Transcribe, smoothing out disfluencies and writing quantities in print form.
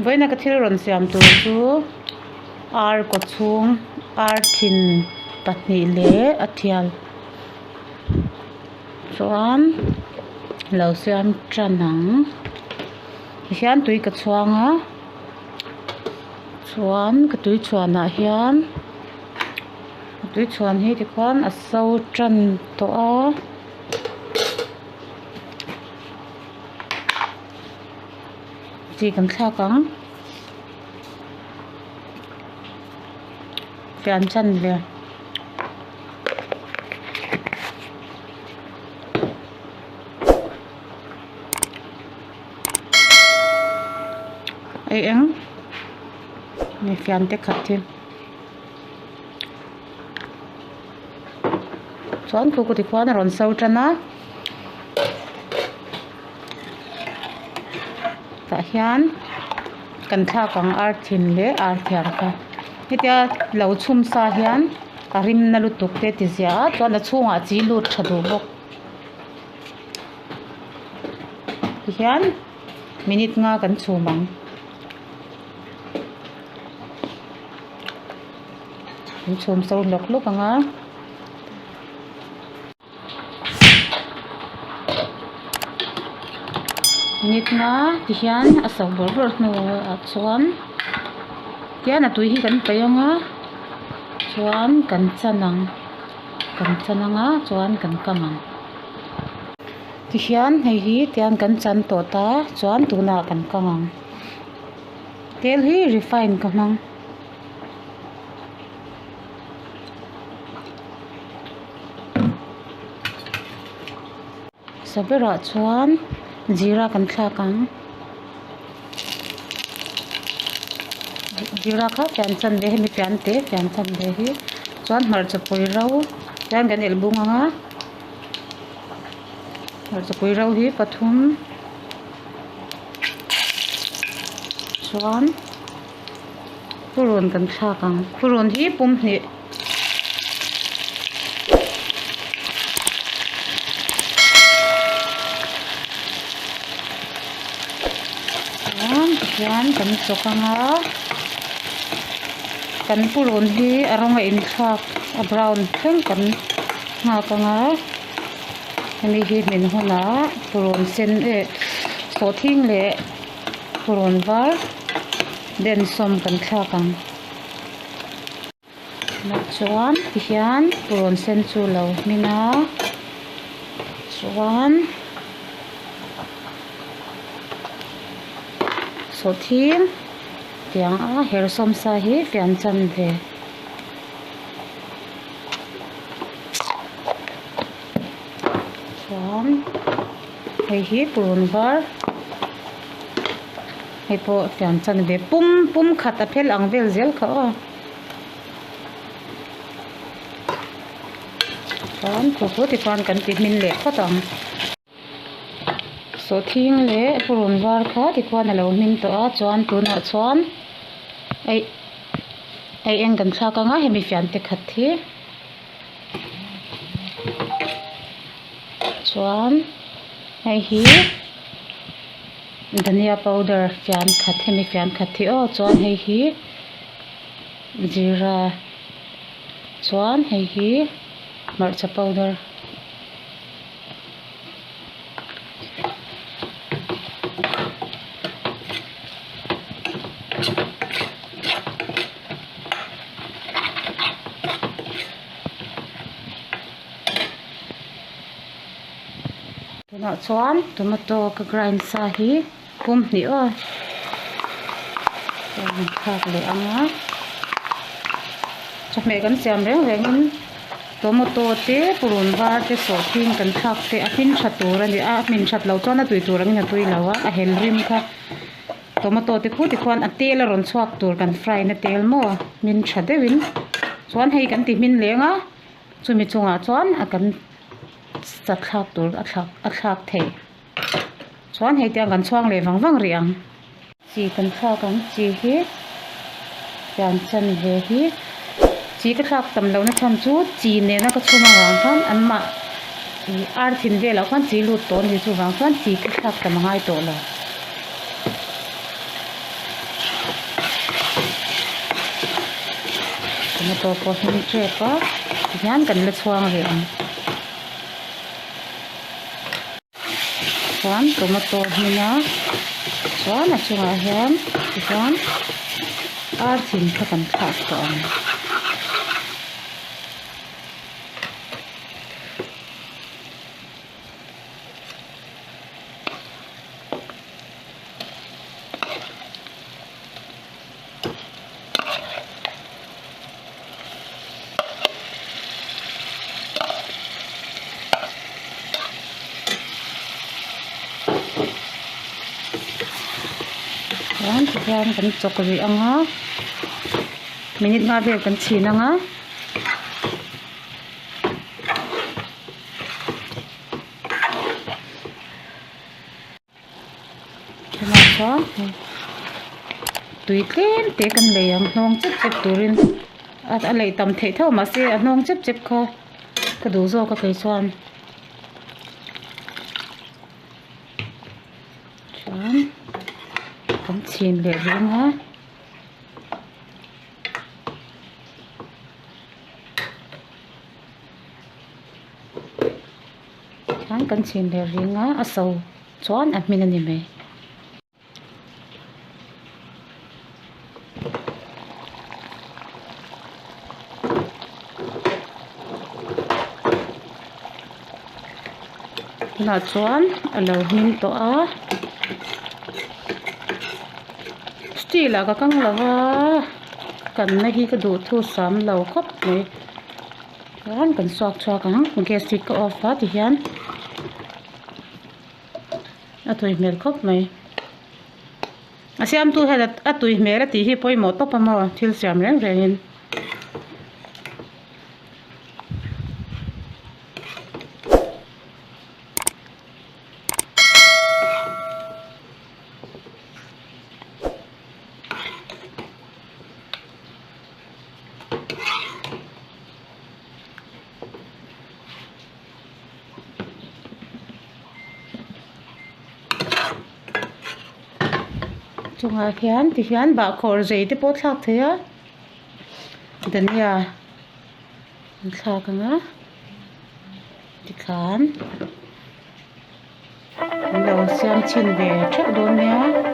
Vawiina ka thil rawn siam tur chu ar kaw chhung ar thin pahnih leh a thial chuan lo siam tan ang tihian tui ka chhuang a chuan ka tui chhuan ah hian tui chhuan hi tikhuan a so tan tawh a. Chi kan thlak ang fian chanve ei eng mi fian te khat hi chuan khu ku tikhuan a rawn so tan a. Tah hian kan thlak ang ar thin leh ar thiam kha hetia lo chhum sa hian a rim na lutuk te ti ziah a chuan a chhungah chi lut tha duh bawk tihian minute nga kan chhum ang kan chhum so hlawk hlawk ang a. Nitna ti hian a so bawrh bawrh hnuah chuan tian a tui hi kan paih ang a chuan kan chan ang kan chan ang a chuan kan kang ang tihian hei hi tian kan chan tawh ta chuan tunah kan kang ang tel hi refine ka hmang. Sa berah chuan zira kan thlak ang zira kha fian chanve hemi fian te fian chanve hi chuan hmarchapui ro hian kan elh bung ang a hmarchapui ro hi pathum chuan. Purun kan thlak ang purun hi pum hnih chuan tihian kan chawk ang a kan purun hi a rawng a inthlak a brown thleng kan nghak ang a hemi hi hmin hunah purun sen eh sawhthing leh purun var. Densawm kan thlak ang tunah chuan tihian purun sen chu lo hmin a chuan sawhthing tiang a hersawm sa hi fian chanve. Chuan hei hi purun var. Hei pawh fian chanve pum pum khat a phel ang vel zel kha aw chuan khu khu tichuan kan ti hmin leh phawt ang sawhthing leh purun var kha tikhuan a lo hmin tawh a chuan tunah chuan ei ei eng kan thlak ang a hemi fian te khat hi chuan hei hi. Dhania powder fian khat hemi fian khat hi aw chuan hei hi jeera chuan hei hi hmarcha powder. Tunah chuan tomato ka grind sa hi pum hnih aw chuan thlak leh ang a chawhmeh kan siam reng reng in tomato te purun var te sawhthing kan thlak te a hmin tha tur a ni a a hmin that loh chuan a tui tur angin a tui lo a a hel rim kha tomato te khu tikhuan a tel a rawn chhuak tur kan fry na tel maw hmin tha deuhin chuan hei kan ti hmin leng a chumi chungah chuan a kan. Sa thlak tur a thlak a thlak theih chuan hei te ang kan chhuang leh vang vang rih ang. Chi kan thlak ang chi hi pian chanve hi chi ka thlak tam lohna chhan chu chi nena ka chhum avang khan an mah ih ar thin velah khan chi lut tawh a ni chuvang chuan chi ka thlak tam a ngai tawh lo. Tomato pawh hmin tep a tihian kan la chhuang rih ang chuan tomato hmin a chuan a chungah hian tichuan ar thin kha kan thlak tawh ang. Chuan tihian kan chawk rih ang a minute nga vel kan chhin ang a. Tunah chuan hei tui tlem te kan lei ang hnawng chep chep turin a lei tam theih tho mahse a hnawng chep chep kha ka duh zawk a kei chuan chuan kan chhin leh rih ang a. Chuan kan chhin leh ring a a so chuan a hmin a ni mai. Tunah chuan a lo hmin tawh a steel ah ka kang lo va kanna hi ka duhthusam lo khawp mai. Chuan kan suak chhuak ang gas hi ka off a tihian a tui hmel khawp mai a siamtu hian a tui hmel a tih hi pawimawh tawp a maw thil siam reng reng in. Chungah hian tihian bahkhawr zei te pawh thlak thei a dhania an thlak ang a tikhan an lo siam chhin ve theuh dawn nia.